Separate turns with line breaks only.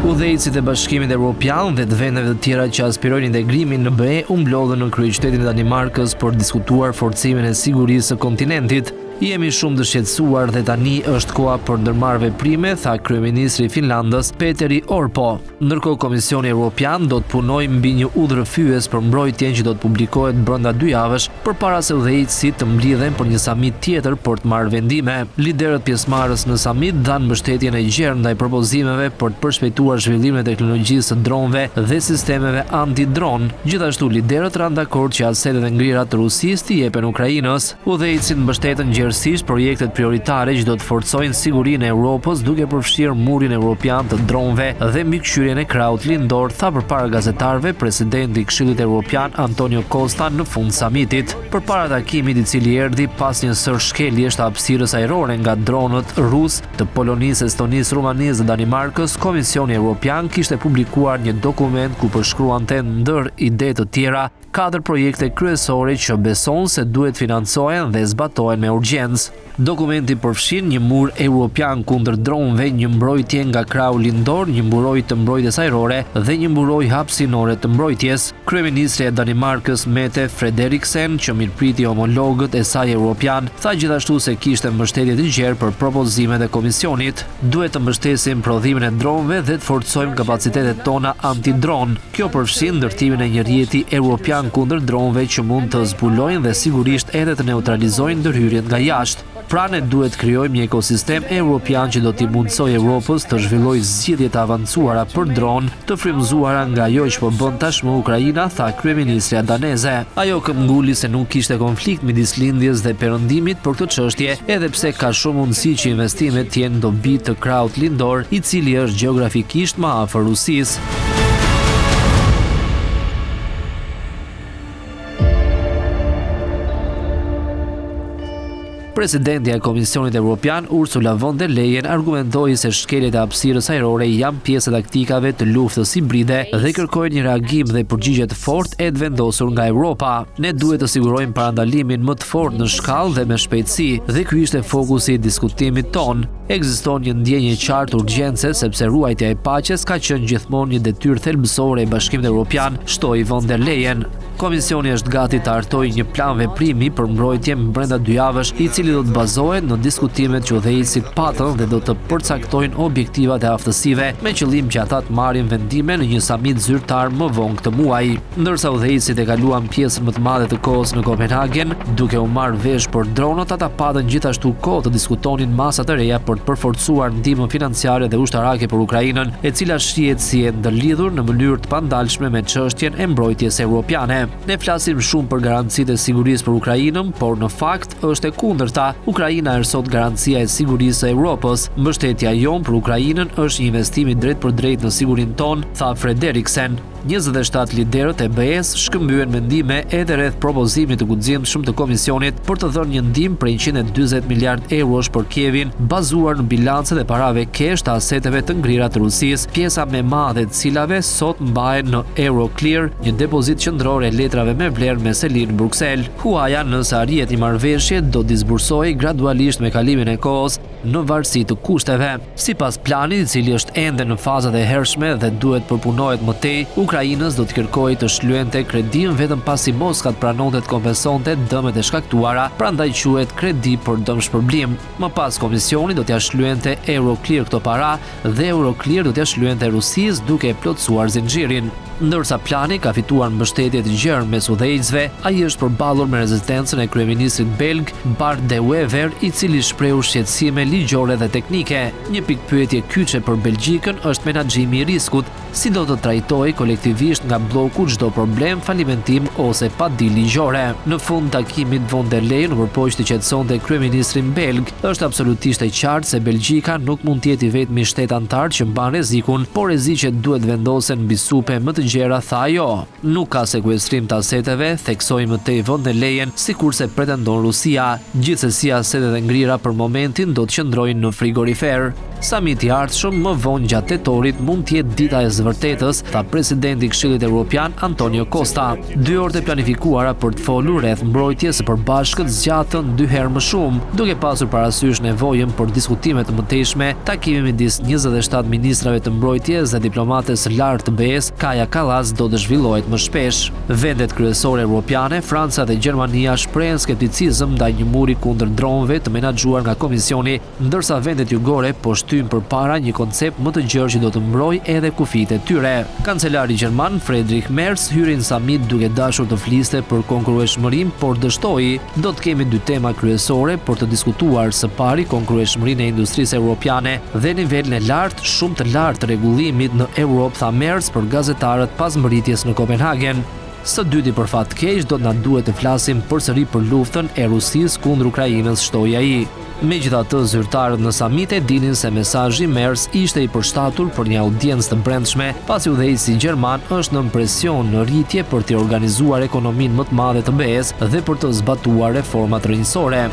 Udhëheqësit e Bashkimit Evropian dhe të vendeve të tjera që aspirojnë integrimin në BE u mblodhën në kryeqytetin e Danimarkës për të diskutuar forcimin e sigurisë së kontinentit. Jemi shumë të shqetësuar dhe tani është koha për ndërmarrë veprime, tha kryeministri i Finlandës, Petteri Orpo. Ndërkohë Komisioni Evropian do të punojë mbi një udhërrëfyes për mbrojtjen që do të publikohet brenda dy javësh, përpara se udhëheqësit të mblidhen për një samit tjetër për të marrë vendime. Liderët pjesëmarrës në samit dhanë mbështetjen e gjerë ndaj propozimeve për të përshpejtuar zhvillimin e teknologjisë së dronëve dhe sistemeve anti-dron. Gjithashtu, liderët ranë dakord që asetet e ngrira të Rusisë t'i jepen Ukrainës. Udhëheqësit mbështetën gjerësisht projektet prioritare që do të forcojnë sigurinë e Europës duke përfshirë murin europian të dronëve dhe mbikëqyrjen e krahut lindor, tha përpara gazetarëve presidenti i Këshillit Europian Antonio Costa në fund samitit. Përpara takimit i cili erdhi pas një sërë shkeljesh të hapësirës ajrore nga dronët rusë të Polonisë, Estonisë, Rumanisë dhe Danimarkës, Komisioni Europian kishte publikuar një dokument ku përshkruante ndër ide të tjera katër projekte kryesore që beson se duhet financohen dhe zbatohen me urgjencë. Dokumenti përfshin një mur europian kundër dronëve, një mbrojtje nga krahu lindor, një mburojë të mbrojtjes ajrore dhe një mburojë hapësinore të mbrojtjes. Kryeministrja e Danimarkës Mette Frederiksen, që mirëpriti homologët e saj europianë, tha gjithashtu se kishte mbështetje të gjerë për propozimet e komisionit. Duhet të mbështesim prodhimin e dronëve dhe të forcojmë kapacitetet tona anti-dron. Kjo përfshin ndërtimin e një rrjeti europian kundër dronëve që mund të zbulojnë dhe sigurisht edhe të neutralizojnë ndërhyrjet nga jashtë. Pra ne duhet të krijojmë një ekosistem europian që do t'i mundësojë Europës të zhvillojë zgjidhje të avancuara për dronë, të frymëzuara nga ajo që po bën tashmë Ukraina, tha kryeministrja daneze. Ajo këmbënguli se nuk kishte konflikt midis Lindjes dhe Perëndimit për këtë çështje, edhe pse ka shumë mundësi që investimet të jenë në dobi të krahut lindor, i cili është gjeografikisht më afër Rusisë. Presidentja e Komisionit Evropian, Ursula von der Leyen, argumentoi se shkeljet e hapësirës ajrore janë pjesë e taktikave të luftës hibride dhe kërkojnë një reagim dhe përgjigje të fortë e të vendosur nga Europa. Ne duhet të sigurojmë parandalimin më të fortë në shkallë dhe me shpejtësi, dhe ky ishte fokusi i diskutimit tonë. Ekziston një ndjenjë e qartë urgjence sepse ruajtja e paqes ka qenë gjithmonë një detyrë thelbësore e Bashkimit Evropian, shtoi von der Leyen. Komisioni është gati të hartojë një plan veprimi për mbrojtjen brenda dy javësh, i cili do të bazohet në diskutimet që udhëheqësit patën dhe do të përcaktojnë objektivat e aftësive me qëllim që ata të marrin vendime në një samit zyrtar më vonë këtë muaj. Ndërsa udhëheqësit e kaluan pjesën më të madhe të kohës në Kopenhagen, duke u marrë vesh për dronët, ata patën gjithashtu kohë të diskutonin masa të reja për të përforcuar ndihmën financiare dhe ushtarake për Ukrainën, e cila shihet si e ndërlidhur në mënyrë të pandalshme me çështjen e mbrojtjes europiane. Ne flasim shumë për garancitë e sigurisë për Ukrainën, por në fakt është e kundërta. Ukraina është sot garancia e sigurisë së Europës. Mbështetja jonë për Ukrainën është një investim i drejtpërdrejtë në sigurinë tonë, tha Frederiksen. 27 liderët e BE-së shkëmbyen mendime edhe rreth propozimit të guximshëm të Komisionit për të dhënë një ndihmë prej 140 miliardë eurosh për Kievin, bazuar në bilancet e parave kesh të aseteve të ngrira të Rusisë, pjesa më e madhe e të cilave sot mbahen në Euroclear, një depozitë qendrore e letrave me vlerë me seli në Bruksel. Huaja, nëse arrihet një marrëveshje, do të disbursohej gradualisht me kalimin e kohës, në varësi të kushteve. Sipas planit, i cili është ende në fazat e hershme dhe duhet përpunohet më tej, Ukrainës do t'i kërkohej të shlyente kredinë vetëm pasi Moska të pranonte të kompensonte dëmet e shkaktuara, prandaj quhet kredi për dëmshpërblim. Më pas Komisioni do t'ia shlyente Euroclear këto para dhe Euroclear do t'ia shlyente Rusisë duke e plotësuar zinxhirin. Ndërsa plani ka fituar mbështetje të gjerë mes udhëheqësve, ai është përballur me rezistencën e kryeministrit belg, Bart De Wever, i cili shprehu shqetësime ligjore dhe teknike. Një pikëpyetje kyçe për Belgjikën është menaxhimi i riskut, si do të trajtohej kolektivisht nga blloku çdo problem, falimentim ose padi ligjore. Në fund të takimit, von der Leyen u përpoq të qetësonte kryeministrin belg, Është absolutisht e qartë se Belgjika nuk mund të jetë i vetmi shtet anëtar që mban rrezikun, por rreziqet duhet të vendosen mbi supe më të gjera, tha ajo. Nuk ka sekuestrim. sekuestrim të aseteve, theksoi më tej von der Leyen, sikurse pretendon Rusia. Gjithsesi asetet e ngrira për momentin do të qëndrojnë në frigorifer. Samiti i ardhshëm më vonë gjatë tetorit mund të jetë dita e së vërtetës, tha presidenti i Këshillit Evropian Antonio Costa. Dy orët e planifikuara për të folur rreth mbrojtjes së përbashkët zgjatën dy herë më shumë, duke pasur parasysh nevojën për diskutime të mëtejshme, takimi midis 27 ministrave të mbrojtjes dhe diplomates së lartë të BE-së, Kaja Kallas do të zhvillohet më shpesh. Vendet kryesore evropiane, Franca dhe Gjermania shprehën skepticizëm ndaj një muri kundër dronëve të menaxhuar nga Komisioni, ndërsa vendet jugore po shtyjnë përpara një koncept më të gjerë që do të mbrojë edhe kufijtë e tyre. Kancelari gjerman, Friedrich Merz, hyri në samit duke dashur të fliste për konkurrueshmërinë, por dështoi. Do të kemi dy tema kryesore për të diskutuar, së pari konkurrueshmërinë e industrisë europiane dhe nivelin e lartë, shumë të lartë të rregullimit në Europë, tha Merz për gazetarët pas mbërritjes në Kopenhagen. Së dyti për fat të keq do të na duhet të flasim përsëri për luftën e Rusisë kundër Ukrainës, shtoi ai. Megjithatë, zyrtarët në samit e dinin se mesazhi i Merz ishte i përshtatur për një audiencë të brendshme, pasi udhëheqësi gjerman është nën presion në rritje për të organizuar ekonominë më të madhe të BE-së dhe për të zbatuar reformat rrënjësore.